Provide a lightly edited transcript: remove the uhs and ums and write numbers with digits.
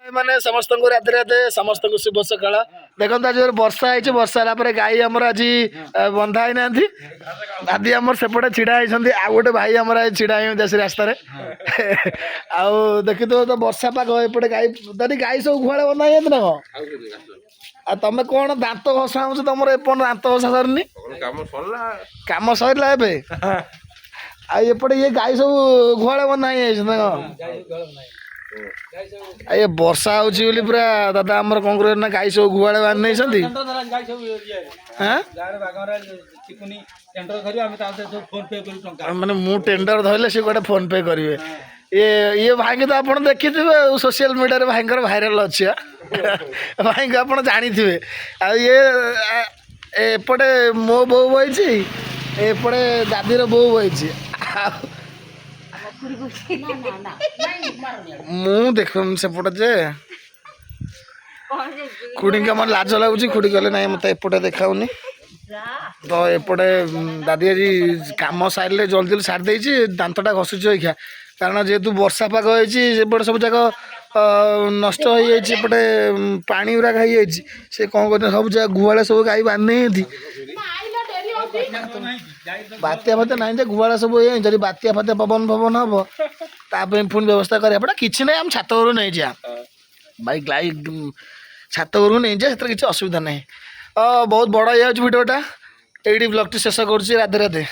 ମାନେ ସମସ୍ତଙ୍କୁ ରାଧେ ରାଧେ, ସମସ୍ତଙ୍କୁ ଶୁଭ ସକାଳ। ଦେଖନ୍ତୁ, ଆଜି ଯୋଉ ବର୍ଷା ହେଇଛି, ବର୍ଷା ହେଲା ପରେ ଗାଈ ଆମର ଆଜି ବନ୍ଧା ହେଇନାହାନ୍ତି। ଦାଦି ଆମର ସେପଟେ ଛିଡ଼ା ହେଇଛନ୍ତି, ଆଉ ଗୋଟେ ଭାଇ ଆମର ଆଜି ଛିଡ଼ା ହେଇଛନ୍ତି ଆସି ରାସ୍ତାରେ। ଆଉ ଦେଖିଥିବ ତ ବର୍ଷା ପାଗ, ଏପଟେ ଗାଈ, ଦାଦି, ଗାଈ ସବୁ ଗୁହାଳେ ବନ୍ଧା ହେଇଛନ୍ତି ନା କଣ? ଆଉ ତମେ କଣ ଦାନ୍ତ ଘଷା ହଉଛି ତମର? ଏପର୍ଯ୍ୟନ୍ତ ଦାନ୍ତ ଘଷା ସରିନି? କାମ ସରିଲା। କାମ ସରିଲା ଏବେ। ଆଉ ଏପଟେ ଇଏ ଗାଈ ସବୁ ଗୁହାଳେ ବନ୍ଧା ହେଇଯାଇଛନ୍ତି ନା କଣ? ଆଉ ଇଏ ବର୍ଷା ହଉଛି ବୋଲି ପୁରା ଦାଦା ଆମର କଣ କରିବେ ନା, ଗାଈ ସବୁ ଗୁହାଳେ ବାନ୍ଧି ନେଇଛନ୍ତି। ହାଁ? ଚିକୁନି ଟେଣ୍ଡର ଧରିବ, ଆମେ ତା ସବୁ ଫୋନ ପେ କରିବୁ ଟଙ୍କା। ମାନେ ମୁଁ ଟେଣ୍ଡର ଧରିଲେ ସେ ଗୋଟେ ଫୋନ ପେ କରିବେ। ଇଏ ଭାଇଙ୍କୁ ତ ଆପଣ ଦେଖିଥିବେ ଆଉ ସୋସିଆଲ ମିଡ଼ିଆରେ ଭାଇଙ୍କର ଭାଇରାଲ ଅଛି। ଭାଇଙ୍କୁ ଆପଣ ଜାଣିଥିବେ। ଆଉ ଇଏ ଏପଟେ ମୋ ବୋଉ ବଇଛି, ଏପଟେ ଦାଦିର ବୋଉ ବଇଛି। ଆଉ ମୁଁ ଦେଖୁନି ସେପଟେ ଯେ ଖୁଡ଼ିଙ୍କ ଆମର ଲାଜ ଲାଗୁଛି। ଖୁଡ଼ି କହିଲେ, ନାଇଁ, ମୋତେ ଏପଟେ ଦେଖାଉନି ତ। ଏପଟେ ଦାଦି ଆଜି କାମ ସାରିଲେ, ଜଲ୍ଦି ଜଲ୍ଦି ସାରି ଦେଇଛି, ଦାନ୍ତଟା ଘଷୁଛି ଅଇଖା। କାରଣ ଯେହେତୁ ବର୍ଷା ପାଗ ହେଇଛି, ସେପଟେ ସବୁ ଯାକ ନଷ୍ଟ ହେଇଯାଇଛି, ଏପଟେ ପାଣି ଗୁରାକ ହେଇଯାଇଛି। ସେ କ'ଣ କରୁଛନ୍ତି, ସବୁ ଯାକ ଗୁହାଳେ ସବୁ ଗାଈ ବାନ୍ଧି ଦେଇଛନ୍ତି। ବାତ୍ୟା ଫାତ୍ୟା ନାହିଁ ଯେ, ଗୁହାଳ ସବୁ ହେଇଯାଇଛି। ଯଦି ବାତ୍ୟା ଫାତ୍ୟା, ପବନ ଫବନ ହବ, ତା ପାଇଁ ପୁଣି ବ୍ୟବସ୍ଥା କରିବା ପଡ଼ା। କିଛି ନାହିଁ, ଆମେ ଛାତ ଘରୁ ନେଇଯିବା ଭାଇ, ଗାଈ ଛାତ ଘରକୁ ନେଇଯିବା, ସେଥିରେ କିଛି ଅସୁବିଧା ନାହିଁ। ବହୁତ ବଡ଼ ହେଇଯାଉଛି ଭିଡ଼ିଓଟା, ଏଇଠି ବ୍ଲଗ୍ଟି ଶେଷ କରୁଛି। ରାଧେ ରାଧେ।